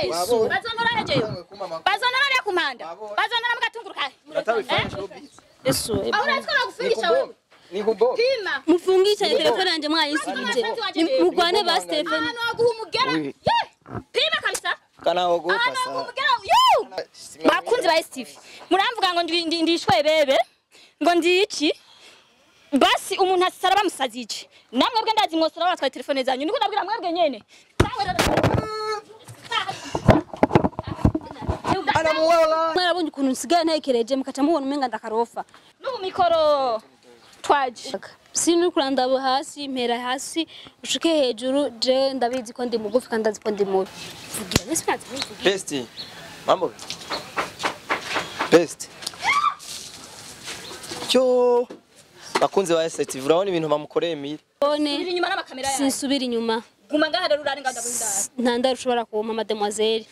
Bazonora rejeyo. Bazonora re kumanda. Bazonora mugatunguruka. Yesu. Aho uratwara gufungisha wewe. Ni kubo. Pima. Mufungisha telefone yanje mwayisubije. Mugwane basi telefone. Ahantu haguha umugera. Pima kabisa. Kana ogopa Ahantu haguha sana. umugera. Bakunzi ba STV. Muramvuga ngo ndishwe bebe. Ngo ndi iki? Basi umuntu asara bamusazije. Namwe bwe ndazi mwosora batwaye telefone zanyu. Niko ndabwira mwebwe nyene. Anamuwala. Mwarabonye ukuntu nsigaye ntekereje mukaca mubona umenga ndakarofa. N'ubu mikoro twaje. Sinuri ndabo hasi mpera hasi ushike hejuru je ndabizi ko ndi mugufi kandi ndazi ko ndi mubi. Vugira nese nazi vugira. Best. Mambo. Best. Cyo. Bakunzi ba STV urabona ibintu bamukoreye mire. One Uri inyuma n'amakamera yawe. sinsubira inyuma. Guma ngaha rero urare nganda bundara. Nta ndaro ushobora kumpa mademoiselle.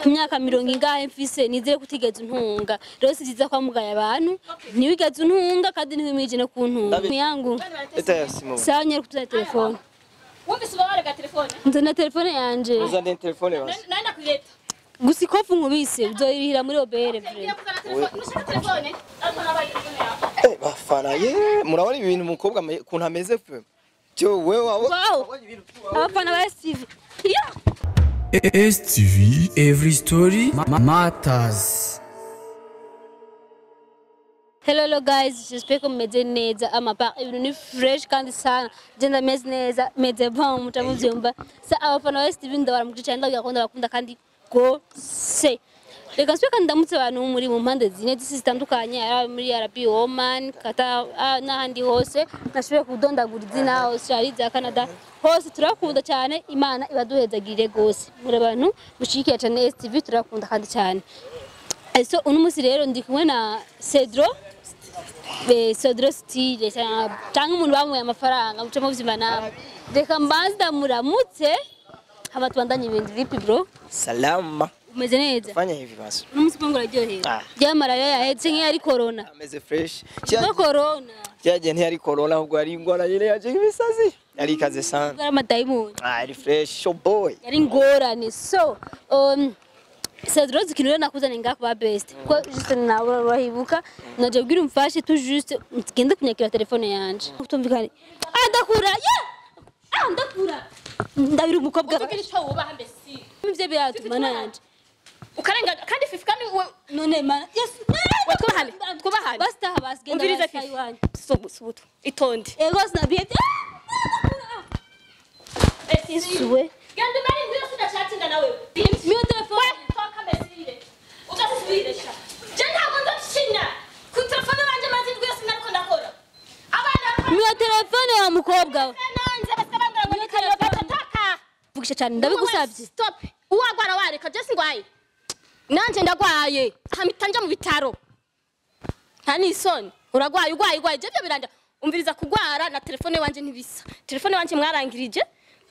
Ku myaka mirongo ingahe mfise nizere kutigeze untunga. Rero si vyiza kwamugaya abantu. Ntiwigeze untunga kandi ntiwimije no kuntunga. Yangu. Eta ya simu. Sawa nyeri kutuzana telefone. Wumvise ubabare bwa telefone? Nzana telefone yanje. Uzane telefone basi. Nani nakuleta? Gusa ikofu nkubise uzoyirihira muri obere Ngiye vre. kuzana telefone. Nushaka telefone? Ariko nabaye telefone yawe. Eh bafana ye murabona ibintu umukobwa kuntu ameze pe. Cyo wewe wabo. Wow. Abafana ba STV. Yeah. STV Every Story Matters. Hello hello guys, j'espère que mumeze neza amapa ibintu ni fresh kandi sana. Je ndameze neza, meze bon mutamuvyumva. Sa abafana ba STV ndabaramukije cyane ndabakunda bakunda kandi gose. Reka nsubire kandi ndamutse abantu muri mu mpande zine z'isi zitandukanye, ari muri Arabi, Oman, Qatar n'ahandi hose. Nashoboye kudondagura izina Australia, za Canada. Hose turakunda cyane, Imana ibaduhezagirire gose. Muri abantu mushigikiye cyane STV turakunda kandi cyane. So uno musi rero ndi kumwe na Cedro. Cedro Style cyangwa umuntu bamuye amafaranga muce muvyima namwe. Reka mbanze ndamuramutse hama tubandanye ibindi. Vipi bro? Salama. Umeze neza? Fanya hivi basi. Uno musi kwangu uraryohewe. Ah. Rya malaria yahetse nk'iyari corona. Ameze fresh. Ko corona. Cyagiye ntiyari corona ahubwo yari ingwara yari yaje nk'ibisazi. Yari ikaze sana. Yari amadayimoni. Ah, ari fresh show boy. Yari ingorane. So Cedro ikintu rero nakuzanye ngaha kuba best. Ko juste nawe urahibuka naje kubwira umfashe tu juste ngende kunyakira telefone yanje. Kutumvikane. Ah ndakura. Yeah! Ah ndakura. Ndabira umukobwa. Utugira icyo wubaha mbese. Ivyo biratuma nanje. Ukarenga kandi fifi kandi None mana. Yes. We twubahane. Twubahane. Basta basi genda. Umviriza basi Fifi. iwanyu. Subu subutu. Itonde. Ego sinabiye. Isuwe. Genda umare indwi yose udacatinga nawe. Miyo telefone. Toka mbesire. Ugasubire sha. Je ntabwo ndakina. Ku telefone banje maze indwi yose nariko ndakora. Abana Miyo telefone wa mukobwa we. nanze basabambwira ngo nikayoba tataka. Vugisha cyane ndabigusabye. Stop. Uwagwara wareka je singwaye. Nanje ndagwaye. Hamita nja mu bitaro. Nta nisoni. Uragwaye ugwaye ugwaye je byo biranja. Umviriza kugwara na telefone wanje ntibisa. Telefone wanje mwarangirije.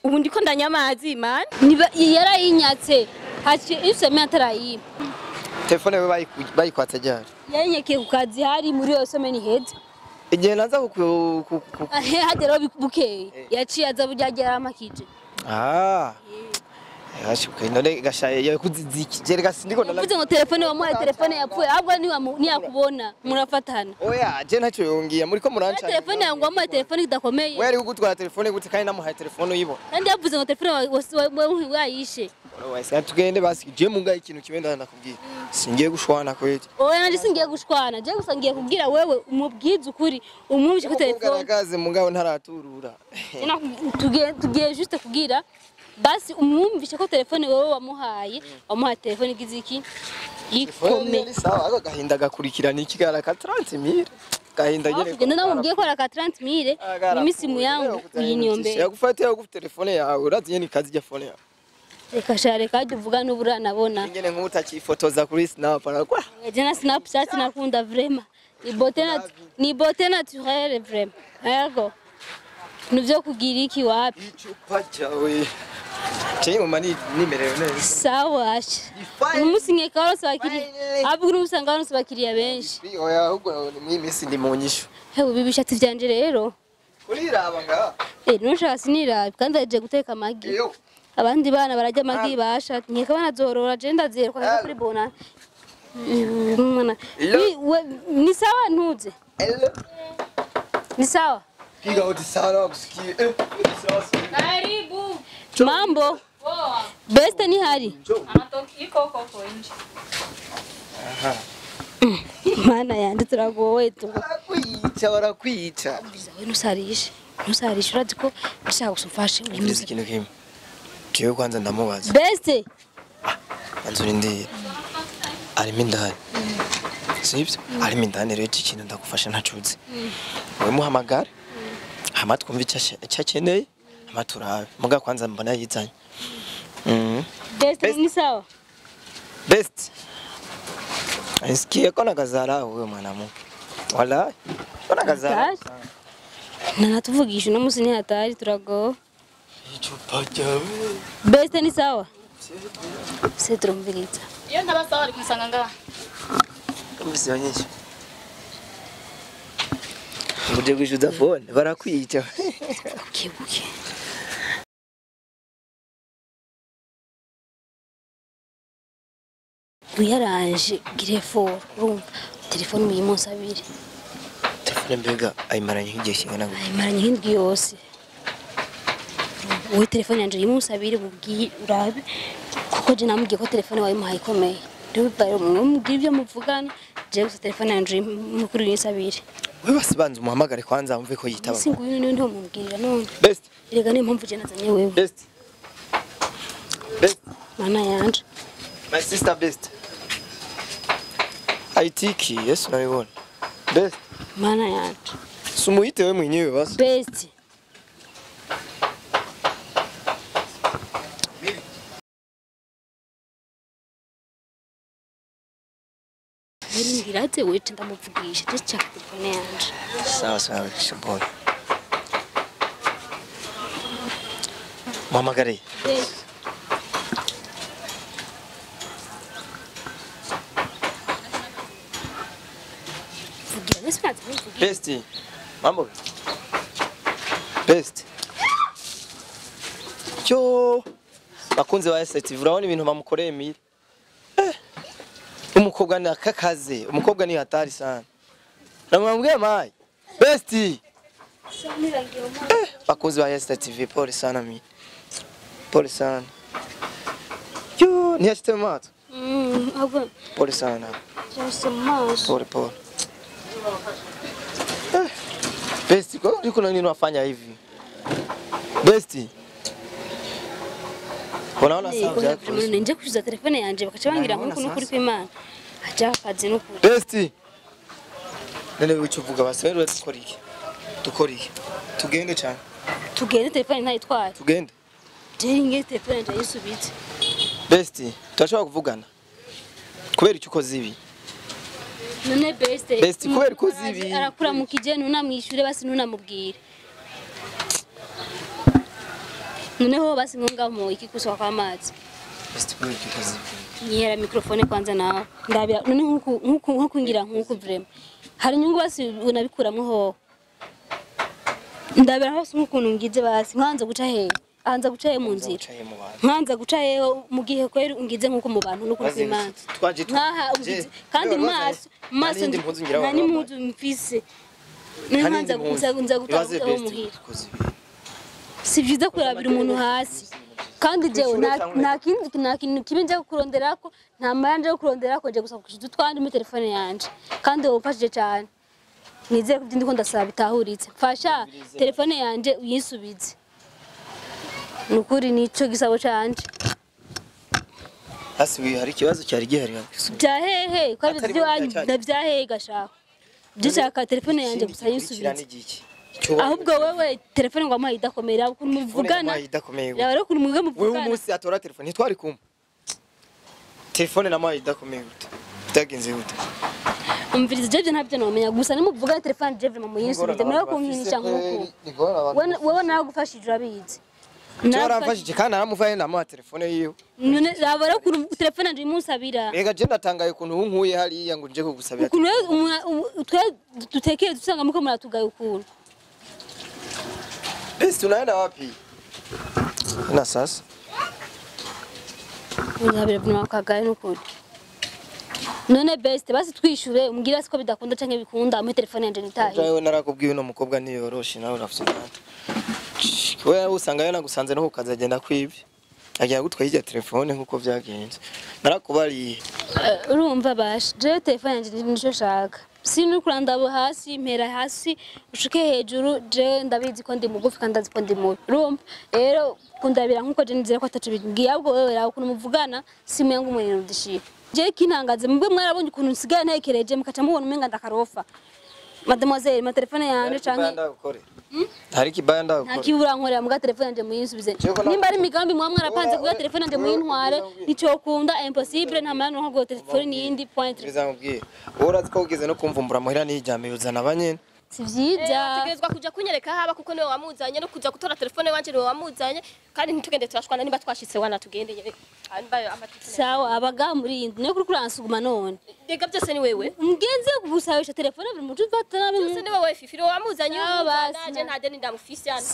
Ubu ndiko ndanya amazi man. Niba yarayinyatse haciye isome atarayimpa. Telefone we bayikwatse ryari? Yayinyakiye ku kazi hari muri iyo some ni heza. Igihe naza ku Ahe hageraho bukeye. Yaciye aza burya yaramakije. Ah. Gashuka none gashaye yakuziziki. Je rega sindiko ndala. Yavuze ngo telefone wamuhaye telefone yapfuye ahubwo ntiyakubona murafatana. Oya, je ntacyo yongiye muri ko muranca. Telefone yangu wamuhaye telefone idakomeye. We ari kugutwara telefone gute kandi namuhaye telefone uyibona. Kandi yavuze ngo telefone wayishe. Oya, tugende basi je mungaye ikintu kimwe ndakubwira. Singiye gushwana kweli. Oya nanje singiye gushwana, je gusa ngiye kubwira wewe umubwize ukuri, umwumvishe ko telefone. Garagaze mugabo ntaraturura. Tugiye juste kubwira basi umwumvishe ko telefone wewe wamuhaye, wamuhaye telefone igize iki? Ikome. Ni sawa ako gahinda gakurikirana iki gara ka 30000. Gahinda nyene. Ngenda namubwiye ko ara ka 30000 imisi muyangu uyinyombere. Yagufatira ku telefone yawe urazi nyene ikazi rya phone yawe. Reka sha reka jya uvuga n'ubura nabona. Nyene nk'utakifotoza kuri Snap arakwa. Je na Snapchat nakunda vraiment. Ni beauté naturelle vraiment. Yego. Nuvyo kugira iki wapi? Icupa cyawe. Chenye mama ni nimerewe neza. Sawa. Umunsi nkeka warose abakiriya. Ahubwo uno usanga warose abakiriya benshi. Oya ahubwo ni minsi ndi mu nyishu. Hewe ibi bishatsi vyanje rero. Kuriraba nga. Nushaka sinirabe kandi aje guteka amagi. Iyo. Abandi bana barajya amagi basha nkeka banazorora je ndazerwa nka kuri bona. Mwana. Ni sawa ntuze. Hello. Ni sawa. Piga uti sana wakusikie. Karibu. Mambo. Poa. Best ni hari. Anatoka iko huko nje. Aha. Mana yanje turagowe tu. Barakwica barakwica. We ntusarishe. Ntusarishe urazi ko bashaka gusufashe. Umviriza ikintu kimwe. Jewe kwanza ndamubaza. Best. Anzuri ndi arimo indani. Sibyo? Arimo indani rero iki kintu ndagufasha ntacuze. Wowe muhamagare. Hama twumve icyo akeneye. Hama turabe. Muga kwanza mbona yizanye. Best ni sawa. Best. Nsikie kona kazara huyo mwanamke. Wala. Kona kazara. Nanatuvugisha uno musi ni hatari turagowe. Icupa ryawe. Best ni sawa. Se turumviriza. Iyo ntabasawa ari kumusanga ngaha. Mbese nyinshi. Uje kwishyuza phone barakwica. Buke buke. Wiyaranje gireforo urumva telefone uyu abiri. Telefone mbega ayimaranye nk'igihe kingana gute? Ayimaranye nk'indwi yose. Wowe telefone yanje uyu munsi abiri bubwiye urabe kuko je namubwiye ko telefone wayimuhaye ikomeye. Rero mubwire ibyo muvugana je gusa telefone yanje kuri uyu munsi abiri. Wewe basibanze umuhamagare kwanza wumve ko yitaba. Ese nguyu niwe ntomubwirira none. Best. Erega niyo mpamvu je nazanye wewe. Best. Best. Mana yanje. My sister best. Aitiki, yes unaiona. Best. Mana yanje. Sumuite wewe mwenyewe basi. Best. Ngirate wewe ndamuvugisha ndashaka telefone yanje. Sawa sawa kishoboy. Muhamagare. Best. Best. Mambo. Best. Cyo bakunze ba STV urabona ibintu bamukoreye mire. Umukobwa ni akakaze, umukobwa ni hatari sana. Namwambwiye mai. Best. Bakunze ba STV pole sana mi. Pole sana. Yo, ni ashite mato. Ahubwo Pole sana. Pole pole. Best, kwa nini kuna nini unafanya hivi? Best. Unaona sawa yako. Nje kushuza telefone yanje bakacabangira nkuko nukuri kw'Imana. Aja akazi nukuri. Best. Nene ucuvuga basi wewe dukora iki? Dukora iki? Tugende cyane. Tugende telefone ntayitwaye. Tugende. Je nge telefone yanje yisubitse. Best, turashobora kuvugana. Kubera icyo ukoze ibi. None best. Best kubera ukoze ibi. Arakura mu kije ntunamwishure basi ntunamubwire. Noneho basi ngonga mu iki kuswa kwa amazi. Best kubera icyo ukoze ibi. Nyihera mikrofone kwanza nawe. Ndabira none nkuku nkuku ngira nkuku vraiment. Hari inyungu basi unabikuramwo ho. Ndabira hose nkukuntu ngize basi nkanza guca he. Anza guca he mu nzira. Nkanza guca he mu gihe kweri ungize nkuko mu bantu no kuri Imana. Twaje nkaha ungize kandi maso maso nani mpuzu mfise. Nkanza guca nza gutaha muhira. Si vyiza kurabira umuntu hasi. Kandi jewe nta kindi kibi nje kukuronderako nta mara nje kukuronderako nje gusa kushiza utwandi muri telefone yanje kandi wowe umfashije cyane nizeye ko ndiko ndasaba bitahuritse mfasha telefone yanje uyisubize nukuri nico gisabo canje Hasi hari ikibazo cyari gihari bya hehe ko byo bya hehe gashaka gishaka telefone yanje gusa yisubize ahubwo wewe telefone ngo amayi idakomera ukuntu muvugana yaba rero ukuntu muvugana wewe umunsi atora telefone ntitwari kumwe telefone na mayi idakomeye gute byagenze gute umviriza je ntabyo nomenya gusa nimuvugana telefone je vraiment muyisubize muraho kunkinisha nkuko wewe naragufashije urabizi naramfashije kandi naramuvaye namuha telefone yiwe none yaba rero ukuntu telefone yanje imusabira rega je ndatangaye ukuntu unkuye hariya ngo nje kugusabira ukuntu twe dutekeye dusanga muko muratugaye ukuntu Best unaenda wapi? Na sasa. Ndabira vuma kagaye n'ukuri. None best basi twishure umbwira siko bidakunda canke bikunda ampe telefone yanje nitahe. Jewe narakubwiye uno mukobwa ntiyoroshe nawe urafite data. Wewe usanga yanagusanze no kukaza agenda kwibye. Agiye gutwaye irya telefone nkuko vyagenze. Narakubariye. Urumva bashe jewe telefone yanje nico nshaka. Sinukura ndabo hasi mpera hasi ushuke hejuru je ndabizi ko ndi mugufi kandi ndazi ko ndi mubi. Urumva rero kundabira nkuko je nizera ko atacu bimbwiye ahubwo wewe rawe ukuntu muvugana simu yangu mwenye. Je kinangaze mbe mwarabonye ukuntu nsigaye ntekereje mukaca mubona umenga ndakarofa. Mademoiselle ma telefone yanje canke hari kibaya ndagukore. Nta nkorera muga telefone yanje muyinsubize. Nimba ari migambi mwa mwarapanze kuga telefone yanje muyintware nicokunda impossible nta mana nko go telefone niyindi point. Bizamubwiye. Urazi ko ugeze no kumvumbura muhira nijyame uzana abanyene. Si vyiza. Utegerezwa kuja kunyereka haba kuko niwe wamuzanye no kuja gutora telefone wanje niwe wamuzanye kandi ntitugende turashwana nimba twashitse wana tugendeye. Sawa abaga muri indi niyo kuri kuransuguma none. Rega byose ni wewe. Umugenzi gusabisha telefone buri muntu ufata nabi. Byose ni wewe Fifi wamuzanye ndaje nta deni ndamufise hano.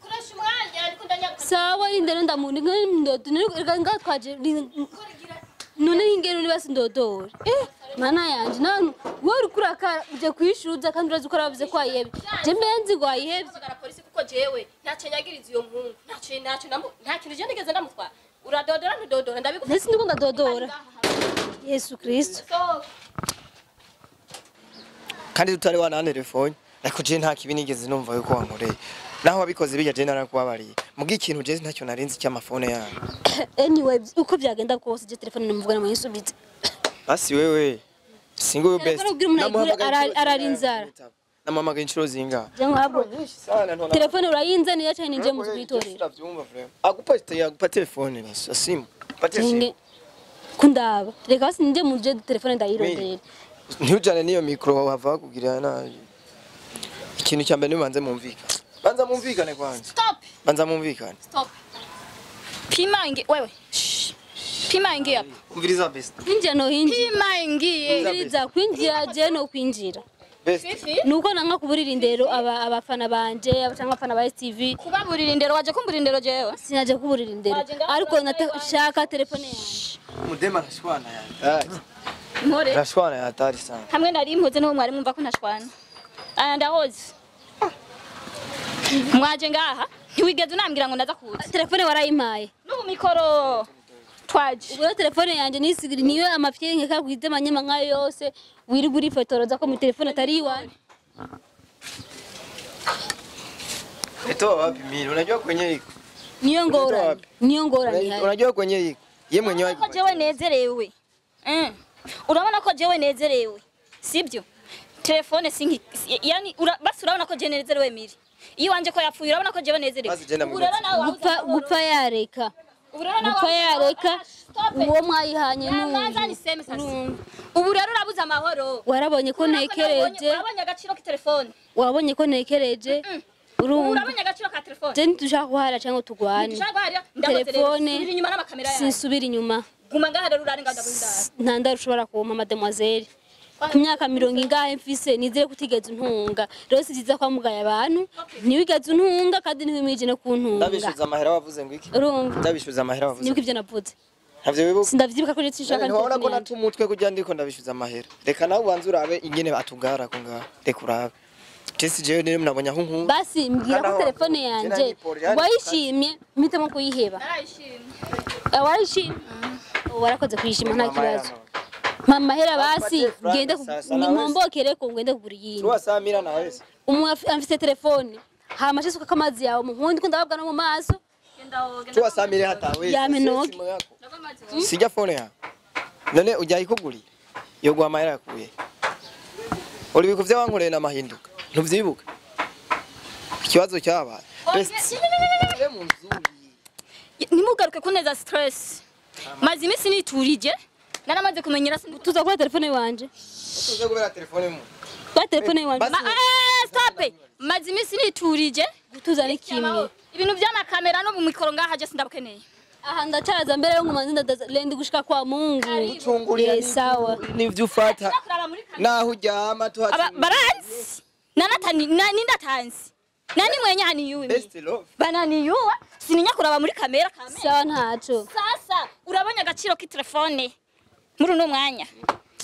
Koresha umwanya ndiko ndanyaruka. Sawa indero ndamuntu ndodo rega ngatwaje none ingero ni basi ndodora. Mana yanje nanu wowe uri kurakara uje kwishuza kandi urazi ko aravuze ko ayihebye. Je mbenzi ngo ayihebye. Hamagara polisi kuko jewe ntacyo nyagiriza uyo muhungu. Ntacyo nta kintu je nigeze ndamutwara. Uradodora ntudodora ndabigufasha. Nese ndiko ndadodora. Yesu Kristo. Kandi tutari wana telefone ariko je nta kibi nigeze numva yuko wankoreye. Naho wabikoze bijya je narakubabariye. Mugi ikintu je ntacyo narinzi cy'amafone yanyu. Anyway uko byagenda kose je telefone nimuvugana muyisubize. Basi wewe single best. Ararinzara. Namamaga inshuro zinga. Telefone urayinzanira cyane ninje mu kwitorera. Ndavyumva frère. Agupa agupa telefone basi asimu. Pate kundaba. Reka basi ninje mu je telefone ndayirondera. Ntujane niyo micro wava kugira nabi. Ikintu cya mbere nibanze mumvika. Banza mumvikane kwanza. Stop. Banza mumvikane. Stop. Pima ingi wewe. Pima ingi hapa. Umviriza best. Kwinjira no hinjira. Pima ingiye. Umviriza kwinjira je no kwinjira. Best. Nuko nanga kuburira indero abafana banje cyangwa abafana ba STV. Kubaburira indero waje kumburira indero jewe. Sinaje kuburira indero. Ariko nashaka telefone yanje. Mudema arashwana yatari. Mpore. Arashwana yatari sana. Hamwe nari impoze niho mwari mwumva ko ntashwana. Aya ndahoze. Mwaje ngaha ntiwigeze unambwira ngo ndaza kuza. Telefone warayimpaye. N'ubu mikoro twaje. Ubwo telefone yanje nisigiri niyo amafye nkeka kwize manyema nkayo yose wirirwa urifotoroza ko mu telefone atari iwawe. Etoa wapi mimi? Unajua kwenye iko. Niyo ngora. Niyo ngora ni hayo. Unajua kwenye iko. Ye mwenyewe ko jewe nezerewe. Urabona ko jewe nezerewe. Sibyo? Telefone sinki yani basi urabona ko jewe nezerewe miri. Iyo wanje ko yapfuye urabona ko jewe nezerewe. Gupfa gupfa yareka. Gupfa yareka uwo mwayihanye n'uyu. Ubu rero urabuze amahoro. Warabonye ko ntekereje. Urabonye agaciro ka telefone. Wabonye ko ntekereje. Urumva. Urabonye agaciro ka telefone. Je ntidushaka guhara cyangwa tugwane. Ntidushaka guhara. Telefone. Subira inyuma n'amakamera yawe. Sinsubira inyuma. Guma ngaha rero urare ngaho ndabundara. Nta ndaro ushobora kumpa mademoiselle. Ku myaka 40 ingahe mfise nizere kutigeza untunga. Rero si byiza kwamugaya abantu. Ntiwigeze untunga kandi ntiwimije no kuntunga. Ndabishuza amahera wavuze ngo iki? Urumva. Ndabishuza amahera wavuze. Nibuka ivyo navuze. Ntavyo wibuka? Sindavyibuka ko nshaka. Ntiwabona ko natumutwe kujya ndiko ndabishuza amahera. Reka nawe ubanze urabe ingene atugara ko ngaha. Reka urabe. Jesse jewe niyo mnabonye aho nkunda. Basi mbwira ko telefone yanje wayishimye mpitemo kuyiheba. Narayishimye. Warayishimye? Warakoze kuyishima nta kibazo. Mama hera basi ngende nkombokere ko ngende kugura iyindi. Tuwa Samira na wese. Umu afite telefone. Hama shisuka kamazi yawe muhundi ko ndababwa no mu maso. Tuwa Samira hata wese. Yamenoke. Sijya phone ya. None ujya ikugurira. Yo guha amahera yakuye. Uri bikuvye wankoreye na mahinduka. Ntuvyibuka. Ikibazo cyabaye. Best. Nimugaruke kuneza stress. Mazi imisi niturije. Naramaze kumenyera tuza kuri telefone wanje. Tuza kubera telefone mu. Kwa telefone wanje. Stop. Mazi imisi niturije gutuza ni kimwe. Ibintu by'amakamera no mu mikoro ngaha je sindabukeneye. Aha ndacaza mbere yo nkumanzi ndaza gushika kwa Mungu. Tungurira sawa. Nivyo ufata. Naho uryama tuhatse. Baranzi. Nanatani nindatanzi. Nani mwenye aniyuwe? Best love. Bananiyuwa sininya kuraba muri kamera kamera. Sawa ntaco. agaciro k'itelefone muri uno mwanya?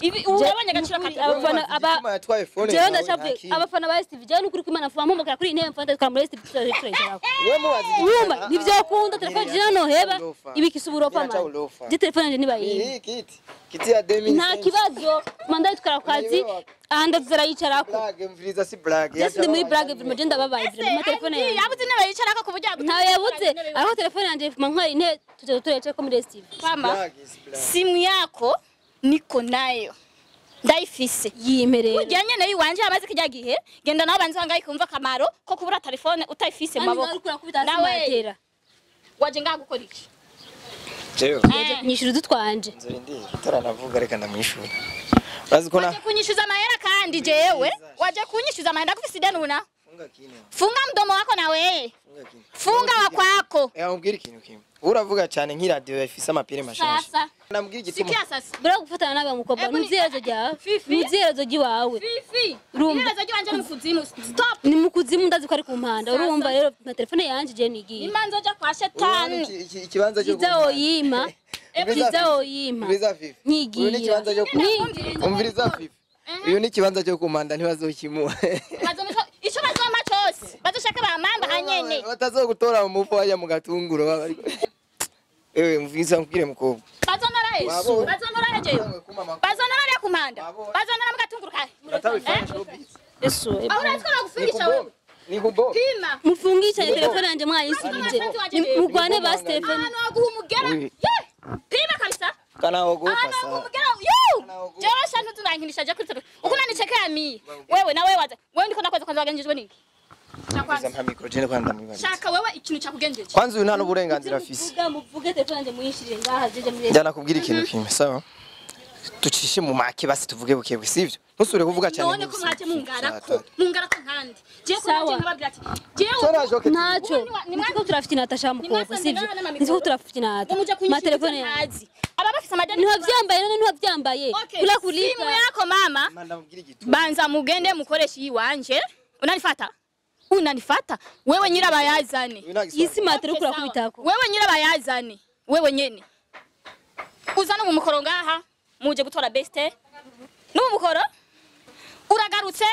Ibi urabonye agaciro ka telefone? Abafana aba yatwaye phone jewe yawe, ndashavye nta kintu. Abafana ba STV, jewe nukuri kwimana fuba mpomokera kuri intebe mfanda twara muri STV turayicarako. Wewe mubaze Urumva ntivyokunda telefone jina noheba ibikisa uburofa Niraca mani. urofa. Je telefone yanje nibayiba. Ni kiti. Kiti ya demi. Nta kibazo, manda yitwara ku kazi ahandi tuzarayicarako. Blague mviriza si blague. Je sindi muri blague vraiment, je ndababaye vraiment, ma telefone yanje. Yabuze intebe yicarako ku buryo Ntawe yabuze, ariko telefone yanje ifuma ntwara intebe tuja turayicarako muri STV. Mama, Blague si blague. simu yako niko nayo, ndayifise. Yimpe rero. Kurya nyene yiwanje amaze kijya gihe genda nawe banze hangaye kumva akamaro ko kubura telefone utayifise mu Kandi nawe maboko. uriko urakubita hasi Nawe matera. waje ngaha gukora iki? Jewe. Nyishura udutwanje. Nzori ndi taranavuga reka ndamwishura. Urazi ko na Waje kunyishuza amahera kandi jewe waje kunyishuza amahera ndakufise ideni una. Funga kinyo. Funga mdomo wako na wewe. Funga kinyo. Funga wa kwako. Eh umbwira ikintu kimwe. Uravuga cyane nk'iradio ifise amapire mashasha. Sasa. Namubwira igituma. Sikia sasa. Bura gufatana nawe mukobwa Ebu ni- ntuziherezo ryawe. Fifi. Ntuziherezo ry'iwawe. Fifi. Urumva. Iherezo ry'iwanje ni mu kuzimu. Stop. Ni mu kuzimu ndazi ko ari ku mpanda. Sasa. Urumva rero na telefone yanje je nigiye. Imanza ujya kwa Urabona shetani. ikibanza cyo Kiza woyima. Kiza woyima. Umviriza Fifi. Nyigira. Uyu ni ikibanza cyo Nyigira. Umviriza Fifi. Uyu ni ikibanza cyo kumanda ntibazokimuha. Icyo bazompa cyose bazoshaka bamamba hanyene. Batazogutora mu mufu wajya mu gatunguru baba ariko. Ewe mviriza nkubwire mukobwa. Bazonora yesu. Bazonora yejeyo. Bazonora rero ku mpanda. Bazonora mu gatunguru kahe. Uratabifanya showbiz. Yesu. Aho uratwa bagufungisha wewe. Ni kubo. Pima. Mufungisha telefone yanje mwayisubije. Mugwane ba Stephen. Ahantu haguha umugera. Ui. Ye! Pima kabisa. Kana ogopa Ahantu haguha sa. umugera. Yu! Jewe shantu tunankinisha je kuri telefone. Uko nanichekea mimi. Wewe na wewe waza. Wewe ndiko nakweza kwanza wagenjejwe niki? Mviriza mpa mikro je kwanda ndamwibariza. Shaka wewe ikintu cyakugenjeje. Kwanza uyu nta n'uburenganzira afise. Muvuga muvuge telefone yanje muyishirire ngaha jeje muri. Njyana kubwira ikintu kimwe sawa? Ducishe mu make basi tuvuge bukebuke sivyo? Ntusubire kuvuga cyane. None ko mwaje mungarako. Mungarako nkandi. Jewe ko Sawa. mwaje nkababwira ati jewe Sora joke. Ntacyo. Ni Nitiko turafite sha mukobwa sivyo? Nitiko turafite Muje Ma telefone yanje. ntazi. Aba bafise amadeni. Ntiwavyambaye none ntiwavyambaye. Okay. Kula Simu kulipa. yako mama. Ndamubwira igituma. Banza mugende mukoreshe iwanje. Unanifata? Unanifata? Wewe nyirabayazane. Uyu nta giswahili. Isi matera Okay, sawa. kurakubitako. Wewe nyirabayazane. Wewe nyene. Uzana mu mukoro ngaha muje gutora beste. N'ubu mukoro uragarutse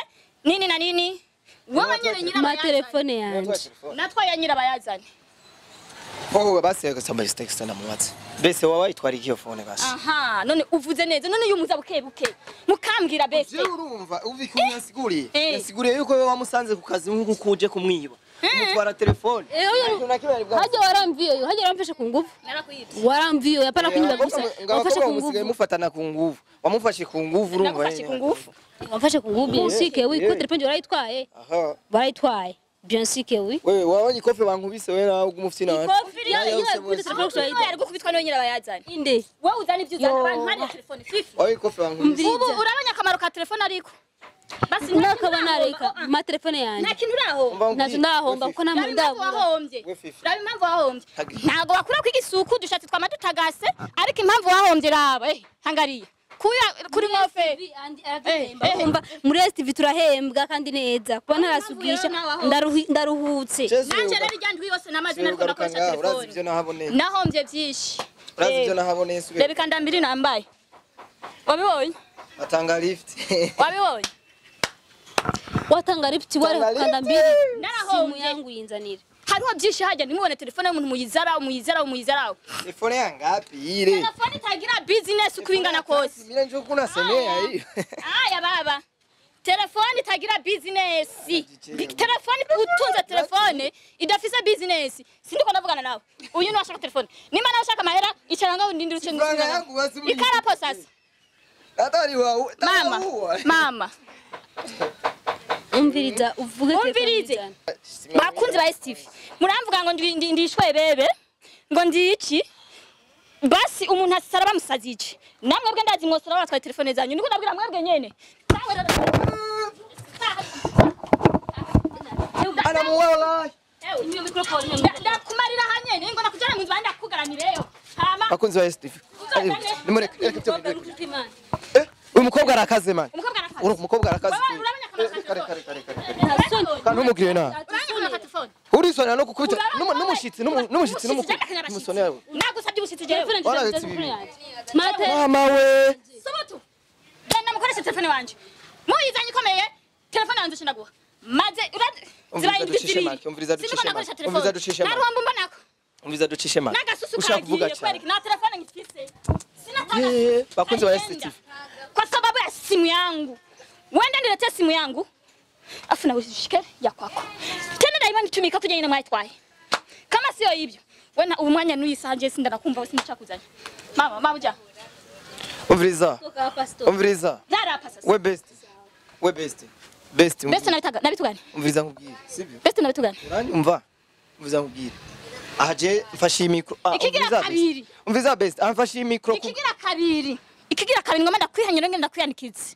nini na nini. Wewe nyene Ma nyirabayazane. telefone yanje. Natwaye nyirabayazane. Wowe basi gasamba text ndamubatse. Bese wawe wayitwara ikiyo phone basi. Aha, none uvuze neza. None uyu muza buke buke. Mukambwira beste. Jewe urumva uvi kumwe yasiguriye. Eh. Yasiguriye yuko wewe wamusanze ku kazi nk'uko uje kumwiba. Umutwara telefone. Eh, oya. Nta kintu na Haja waramviyo, haja waramfashe ku nguvu. Narakwibye. Waramviyo, hapana kunyiba gusa. Wamfashe ku musigaye nguvu. mufatana ku nguvu. Wamufashe ku nguvu urumva. Nagufashe ku ngufu. Wamfashe ku nguvu bien sûr que oui, ko telefone warayitwaye. Aha. Warayitwaye. Bien sûr que oui. Wewe wabonye ikofe bankubise wewe nawe uguma ufite nawe. Ikofi Nawe Iyo yose kuri bose. telefone Niwe yari gukubitwa niwe nyirabayazane. Inde. Wewe uzana ibyo uzana Yo. abantu hari telefone fifi. Wabonye ikofe bankubise. Ubu urabonye akamaro ka telefone ariko. Basi nta kintu Nakaba nareka urahomba. ma telefone yanje. Nta kintu urahomba. Ntacyo ndahomba kuko nta Raba muntu impamvu ndabura. wahombye. We fifi. Raba impamvu wahombye. Hagi. Ntago bakura kwiga isuku dushatse twama dutagase ariko impamvu wahombye raba eh hangariya. Kuya kuri mofe. Umva muri STV turahembwa kandi neza kuba ntarasugisha ndaruhutse. Nanje rero irya ndwi yose namaze nariko Ugaruka ndakoresha ngaha urazi telefone. ibyo nahaboneye. Nahombye byinshi. Urazi ibyo nahaboneye subira. Reba ikandambiri nambaye. Wabibonye? Atanga lift. Wabibonye? Watanga lift wari Tanga kanda lift. mbili. Simu Narahombye. yangu yinzanire. Hariho byinshi hajya ntimubone telefone y'umuntu muyizara muyizara muyizara. Telefone ya ngapi ile? Telefone itagira business uko ingana kose. Mimi njo kuna semea hiyo. Aya baba. Telefone itagira business. Telefone utunze telefone idafise business. Sindiko ndavugana nawe. Uyu ni washaka telefone. Nimba nawe ushaka amahera icara ngaho ndindira uce Franga yangu basi muri. Ikarapo sasa. Hatari wa. Mama. Mama. Umviriza uvuge telefone Umvirize. yinzana. Bakunzi ba STV. Muramvuga ngo ndishwe bebe. Ngo ndi iki? Basi umuntu asara bamusazije. Namwe bwe ndazi mwosora batwaye telefone zanyu. Niko ndabwira mwebwe nyene. Nawe Ana muwala. Iyo microphone ndakumarira hanyene ngo nakujana mu nzu bandi akugaranireyo. Hama Bakunzi ba STV. Nimureke reka ibyo. Imana. Eh, uyu mukobwa arakaze man. umukobwa arakaze. Uri umukobwa arakaze. Wewe urabona akamaro ka Kare telefone. kare kare kare. Kandi ntumugire nabi. Urabona akamaro ka telefone. Urisonera no gukubita n'umushitsi n'umushitsi n'umukuru. Nagusabye umushitsi jewe. Telefone Wararetse telefone ibi. yanje. Mate Mama we. Sobotu. Genda mukoreshe telefone wanje. Muyizanye ikomeye. Telefone yanje shindaguha. Maze Umviriza ducishe make, umviriza ducishe make, umviriza ducishe make. Naruhomba mbonako. Umviriza ducishe make. N'agasusu Ushaka kuvuga kagiye cyane. kwereka na telefone ngifise. Sinataka. Eh, bakunzi ba Nitaenda. STV. Kwa sababu ya simu yangu. Wenda niletee simu yangu. Afu na ushike ya kwako. Tena daima nitumika kuja ina mwaitwaye. Kama sio hivyo, wena umwanya nuisanje sindanakumva sinchakuzanya. Mama, mama uja. Umviriza. toka hapa stop. Umviriza. Zara hapa sasa. We best. We best. Best. Best nabitaga nabitugani. Umviriza nkubwire. Sibyo? Best nabitugani. Uranyumva? Umviriza nkubwire. Aha je mfashe iyi mikro. Ah, Ikigira umviriza best. kabiri. Umviriza best. Ah, mfashe iyi mikro. Ikigira kabiri. Ikigira kabiri ngoma ndakwihanyura ngenda ndakwiyanikiza.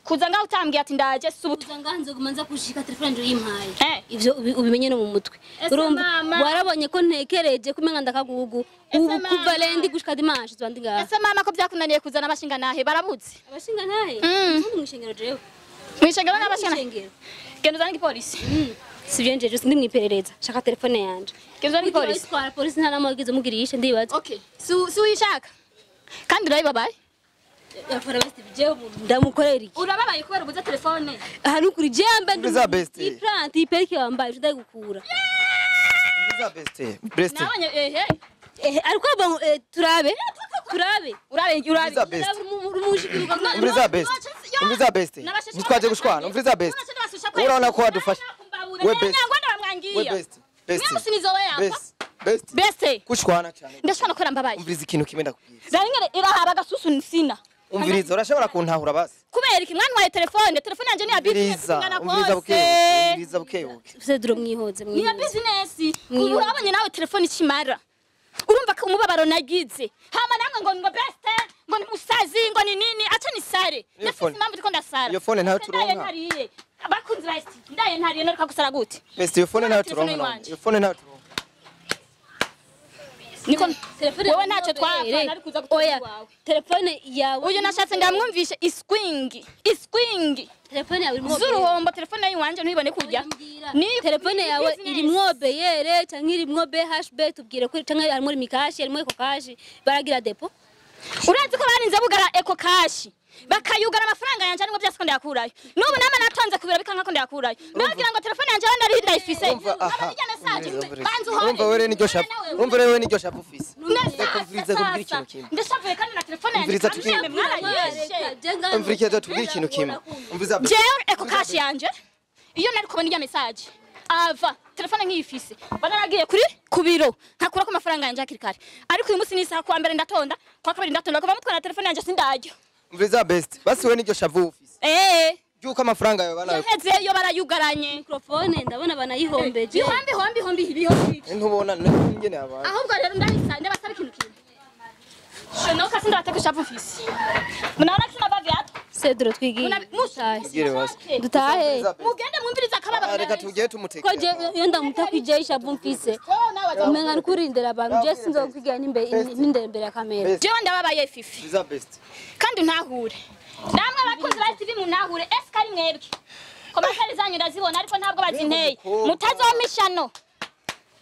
Kuza ngaho utambwiye ati ndaje subutu. Kuza ngaha nzoguma nza kushika telefone yanje uyimpaye. Eh. Ivyo ubimenye no mu mutwe. Ese Urumva mama. warabonye ko ntekereje kumenga ndakagugu. Ese Ubu mama. kuva lendi gushika dimanche nzoba ndi ngaha. Ese mama ko byakunaniye kuzana abashinga nahe barabuze. Abashinga ntahe? Mm. Ubundi mwishengero jewe. Mwishengero n'abashinga. Mwishengero. Genda uzane igipolisi. Sivyo njeje sindi mwiperereza. Shaka telefone yanje. Genda uzane igipolisi. Itwara polisi nta nama wagize umugirishe ndibaza. Okay. Si uyishaka. Kandi urayibabaye. Abafana ba STV jewe ndamukorera iki? Urababaye kubera ubuze telefone. Aha nukuri jewe mba ndi Umviriza best. Iplant iperike wambaye ndayigukura. Umviriza best. Best. Nabonye ehe. Eh ariko abo turabe turabe. Urabe urabe. Umviriza best. Umushikirwa Umviriza best. Umviriza best. Ntitwaje gushwana. Umviriza best. Urabona ko wadufasha. We best. We best. Best. Best. Best. Best. Kushwana cyane. Ndashobora kubera mbabaye. Umviriza ikintu kimwe ndakubwira. Rero irahaba agasusu nsina. Umviriza urashobora kuntahura basi. Kubera iki mwantwaye telefone, telefone yanje ni ya business Umviriza. ingana Umviriza kose. buke. Umviriza buke buke. Cedro mwihoze Ni ya mwihoze. business. Ubu urabonye nawe telefone ikimara. Urumva ko umubabaro nagize. Hama namwe ngo ngo best, ngo ni musazi, ngo ni nini, acha ni sare. Iyo Ndafise phone- impamvu ndiko ndasara. iyo phone ntayo Ese ndaye turonka. ntariye. Abakunzi ba STV, ndaye ntariye noreka gusara gute? Best iyo phone ntayo Telefone turonka. none. iwanje. Iyo phone ntayo turonka. Niko Telefone wewe ntacyo twapfa nari kuza gutora Oya, iwawe. telefone yawe. Uyu nashatse ndamwumvishe iswing, iswing. Telefone yawe irimo Z'uruhombo telefone yiwanje ntibone kujya. Ni telefone yawe irimwo BR canke irimwo BHB tubwire ko canke harimo Mikashi harimo Eco Cash baragira depo. Urazi ko barinze bugara Eco Cash bakayugara amafaranga yanje arimo byose ko ndayakurayo. N'ubu nama natonze kubira bikanka ko ndayakurayo. Mbabwira ngo telefone yanje aho nari ndayifise. Umva aha. Aba message Umviriza, banza uhore. Umva wewe niryo shapu. Umva wewe niryo shapu ufise. Umviriza kubwira ikintu kimwe. Ndashavuye kandi na telefone yanje Umviriza kandi tuki- mwemwe mwarayishe. Umviriza tubwire ikintu kimwe. Umviriza best. Jewe Eco Cash yanje iyo nari kubona irya message ava telefone nkiyifise banaragiye kuri ku biro nkakurako amafaranga yanje hakiri kare ariko uyu munsi ni isaha kuwa mbere ndatonda kuwa kabiri ndatonda kuva mutwara telefone yanje sindaryo Umviriza best. Basi wewe niryo shavu ufise. eh Byuko amafaranga yawe bana. yahezeyo barayugaranye Microphone ndabona banayihombeje. bihombi hombi hombi ibihombi Ntubona n'ingene yabaye. ahubwo rero ndabisa ndabasaba ikintu kimwe shonoka sindateka ishavu mfise munaona kisina bavyatu Cedro twigiye. Tugire basi. Dutahe. mugende mwumvirize akababaro Reka tugire Ko tumutekere. je iyo ndamuta kwije ishavu mfise. Umenga nikurindira abantu je sinzokwigira nimbe nindere imbere ya kamera. Best. jewe ndababaye fifi Umviriza best. kandi ntahure namwe abakunzi ba TV munahure ese kari mwebwe komentari zanyu ndazibona ariko ntabwo bazinteye Umukobwa. mutazomishano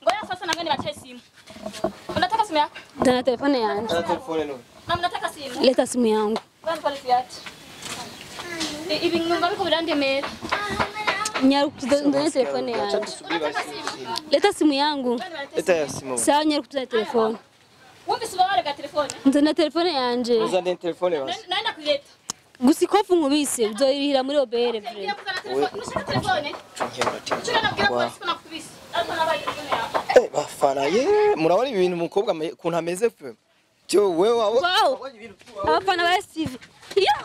ngoya sasa namwe nibache simu unataka simu yako Ndana telefone yanje. Na telefone none. na mnataka simu Leta simu yangu. Bwana polisi yacu ibi numva biko birandemera Nyarukuza ndane telefone Acha yanje. tusubiri basi. Leta simu yangu. Leta ya simu. Sawa nyarukuza telefone. wumvise ubabare bwa telefone Nzana telefone yanje. Uzane telefone basi. naenda kuleta Gusa ikofu nkubise uzoyirihira muri OBR Ngiye vure. kuzana telefone nushaka telefone Chura nabwira polisi ko nakubise ariko nabaye telefone yawe Eh bafana ye murabona ibintu umukobwa kuntu ameze pe. Cyo wewe Wow. Abafana ba STV. Yeah.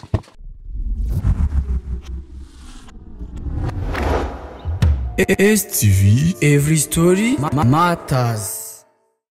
STV Every Story Matters.